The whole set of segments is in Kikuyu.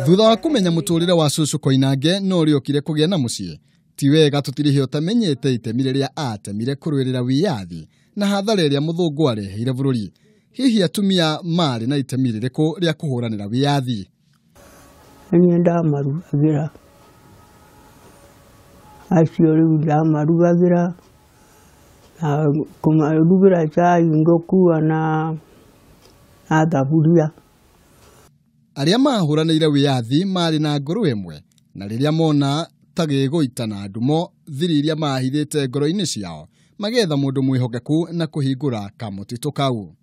Thutha wa kũmenya mũtũrĩre wa cũcũ Koinange no ũrĩa okire kũgĩa na mũciĩ, ti wega tũtirĩhe ũtamenyete itemi rĩrĩa atemire kũrũĩrĩra wĩyathi na hathara ĩrĩa mũthũngũ areheire bũrũri. Hihi atumia marĩ na itemi rĩrĩkũ rĩa kũhũranĩra wĩyathi? Niĩ ndamarugagĩra acio, rĩu ndamarugagĩra na kũmarugĩra cai ngũkua na thaburia. Arĩa mahũranĩire wĩyathi marĩ na ngoro ĩmwe, na rĩrĩa mona ta gĩgũita na ndumo thiri iria mahithĩte ngoro-inĩ ciao, magetha mũndũ mwĩhokeku na kũhingũra kamũtitũ kau.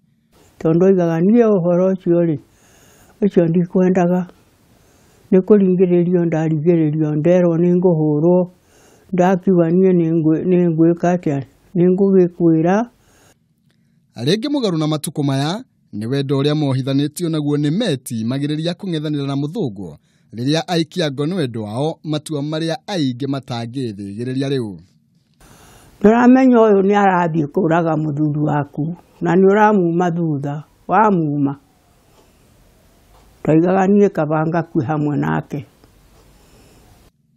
Tondũ oigaga niĩ ũhoro ũcio rĩ, ũcio ndikwendaga, nĩ kũringĩrĩrio ndarigĩrĩrio, nderwo nĩ ngũhũrwo, ndakiuga niĩ nĩ ngwĩka atĩa, nĩ ngũgĩkwĩra. Rĩngĩ mũgarũ na matukũ maya nĩ wendo ũrĩa mohithanĩtio naguo nĩ meti magĩrĩria kũng'ethanĩra na mũthũngũ rĩrĩa aikia ngono wendo wao matua marĩa aingĩ matangĩthĩgĩrĩria rĩu. Ndũramenya ũyũ nĩ arathiĩ kũraga mũthuri waku na nĩ ũramuma thutha wamuma. Ndaigaga niĩ kaba ngakue hamwe nake.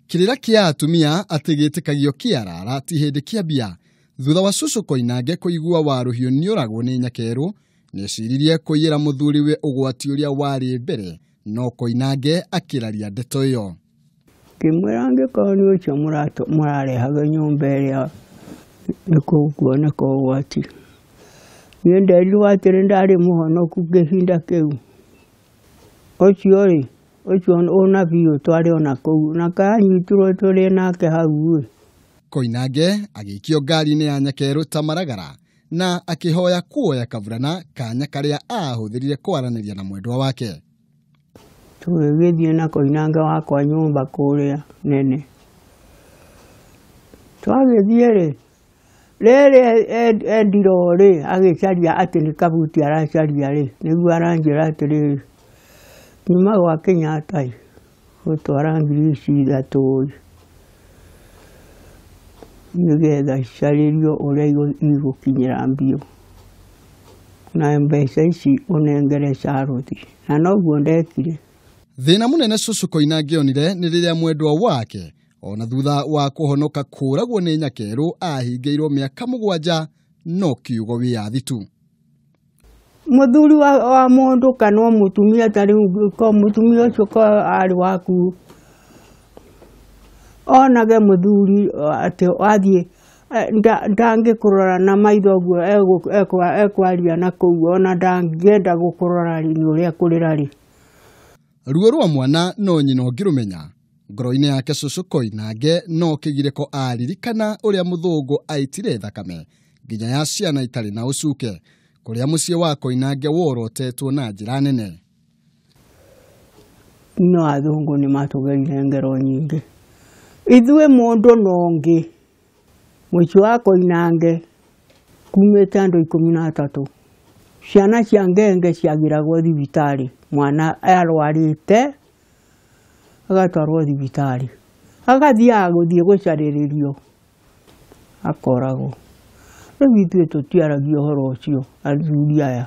Kĩrĩra kĩa atumia atĩ gĩtĩkagio kĩarara ti hĩndĩ kĩambia. Thutha wa cũcũ Koinange kũigua Warũhiũ nĩoragwo nĩ nyakerũ, nĩeciririe kũiyĩra mũthuriwe ũgwati ũrĩa warĩ mbere, no Koinange akĩraria ndeto ĩyo. Ngĩmwĩra angĩkorwo nĩ ũcio mũrarehaga nyũmba ĩrĩa nĩkũkuoneka ũgwati. Niĩ nderirwo atĩrĩ ndarĩ mũhonoku kĩhinda kĩu. Ũcio rĩ, ũcio ũnabii ũyũ twarĩ ona kũu na kanyitirwo tũrĩ nake hau ĩ. Koinange agĩikio ngari-inĩ ya nyakerũ ta maragara na akĩhoya kuoya kaburana kanya karĩa ahũthĩrire kwaranĩria na mwendwa wake. Tũgĩgĩthiĩ na Koinange wakwa nyũmba kũrĩa nene. Twagĩthiĩ rĩ, rĩrĩ endirwo rĩ, agĩcaria atĩ nĩ kabuti aracaria rĩ, nĩguo aranjĩra atĩrĩrĩ, nyuma gwa Kenyatta ĩ, gũtwara ngiri ici ithatũ ĩ, nĩgetha icarĩrio ũrĩa igũkinyĩra mbio. Na mbeca ici ũnengere Charlotte. Na noguo ndekire. Thĩna mũnene cũcũ Koinange onire nĩ rĩrĩa mwendwa wake ona thutha wa kũhonoka kũragwo nĩ nyakerũ ahingĩirwo mĩaka 7 no kiugo wĩyathi tu. Mũthuri wa mũndũ kana o mũtumia ta rĩu ko mũtumia ũcio ko arĩ waku, onage mũthuri atĩ athiĩ ndangĩkũrora na maitho ũguo ekwaria na kũu, ona ndangĩenda gũkũrora nĩ ũrĩa kũrĩra rĩ. Ruo rwa mwana no nyina ũngĩrũmenya. Ngoro-inĩ yake cũcũ Koinange no kĩgirĩko aririkana ũrĩa mũthũngũ aitire thakame nginya ya ciana itarĩ na ũcuke, kũrĩa mũciĩ wa Koinange worotetwo na njĩra nene. No athũngũ nĩ matũgeire ngero nyingĩ. Ithuĩ mũndũ na ũngĩ, mũciĩ wa Koinange kumĩte andũ 13. Ciana cia ngenge ciagĩragwo thibitarĩ, mwana arwarĩte agatwarwo thibitarĩ, agathiaga gũthiĩ gũcarĩrĩrio akoragwo. Rĩu ithuĩ tũtiaragia ũhoro ũcio athuri aya.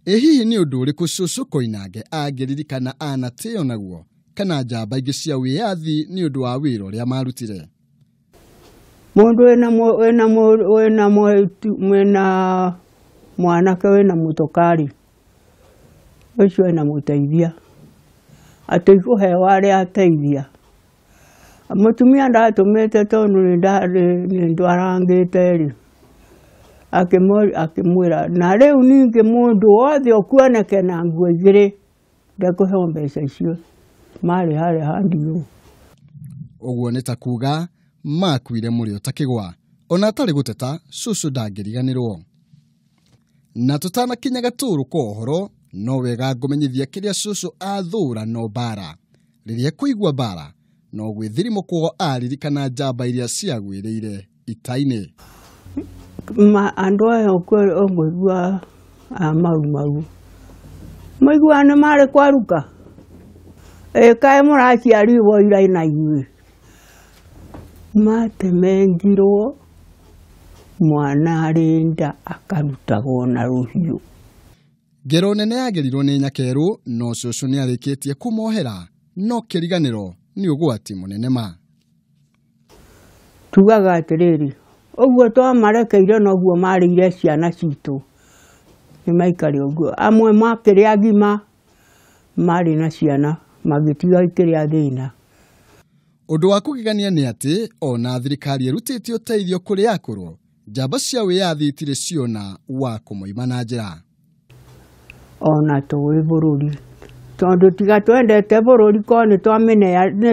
Ĩ hihi nĩ ũndũ ũrĩkũ cũcũ Koinange angĩririkana anatĩo naguo kana njamba ingĩ cia wĩyathi nĩ ũndũ wa wĩra ũrĩa marutire? Mũndũ wĩna mwanake wĩna mũtokari ũcio ena mũteithia, atĩ ikũheo arĩa ateithia. Mũtumia ndatũmĩte tondũ nĩ ndwarangĩte rĩ, akĩmwĩra na rĩu ningĩ mũndũ wothe ũkuoneke na nguo igĩrĩ ndekũheo mbeca icio marĩ harĩa handiũ. Ũguo nĩ ta kuga makuire mũrĩo ta kĩgwa. Ona atarĩ gũteta cũcũ ndangĩriganĩrwo. Na tũtanakinya gatũrũ ka ũhoro no wega ngũmenyithia kĩrĩa cũcũ athũra no mbara. Rĩrĩa kũigua mbara no gwĩthirimũkwo aririkana njamba iria ciagwĩrĩire ita-inĩ. Andũ aya ũkũigua a Mau Mau maiguaga nĩ marĩ kwaruka, ĩ kaĩ mũraciarirwo ira na inyuĩ. Matemengirwo mwana arĩ nda akarutagwo na rũhiũ. Ngero nene yagerirwo nĩ nyakerũ no cũcũ nĩ arĩkĩtie kũmohera no kĩriganĩro nĩ ũgwati mũnene ma. Tugaga atĩrĩrĩ, ũguo twamarekeire noguo marĩire ciana citũ, nĩ maikare ũguo. Amwe makĩrĩ agima marĩ na ciana magĩtiga ikĩrĩ athĩna. Ũndũ wa kũgegania nĩ atĩ ona thirikari ĩrutĩte ũteithio kũrĩ akũrũ, njamba cia wĩyathi itirĩ ciona wa kũmoima na njĩra. Ona tũĩ bũrũri tondũ tiga twendete bũrũri korwo nĩ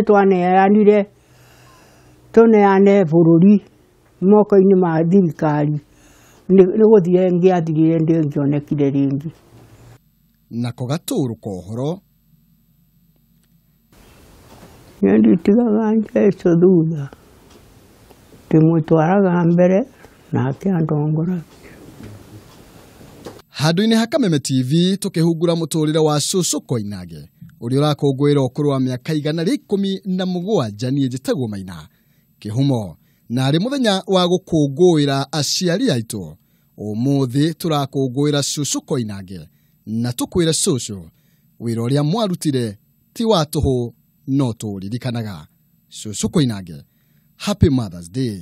twaneanire tũneane bũrũri moko-inĩ ma thirikari nĩ gũthira ĩngĩathirire ndĩngĩonekire rĩngĩ. Nako gatũrũ ka ũhoro. Niĩ nditigaga Jesũ thutha, ndĩmũtwaraga mbere nake andongoragia. Handũ-inĩ ha Kameme TV tũkĩhungura mũtũrĩre wa cũcũ Koinange ũrĩa ũrakũngũĩra ũkũrũ wa mĩaka 117. Niĩ njĩtagwo Maina Kĩhumo na arĩ mũthenya wa gũkũngũĩra aciari aitũ. Ũmũthĩ tũrakũngũĩra cũcũ Koinange na tũkwĩre cũcũ wĩra ũrĩa mwarutire ti wa tũhũ no tũũririkanaga. Cũcũ Koinange, Happy Mother's Day.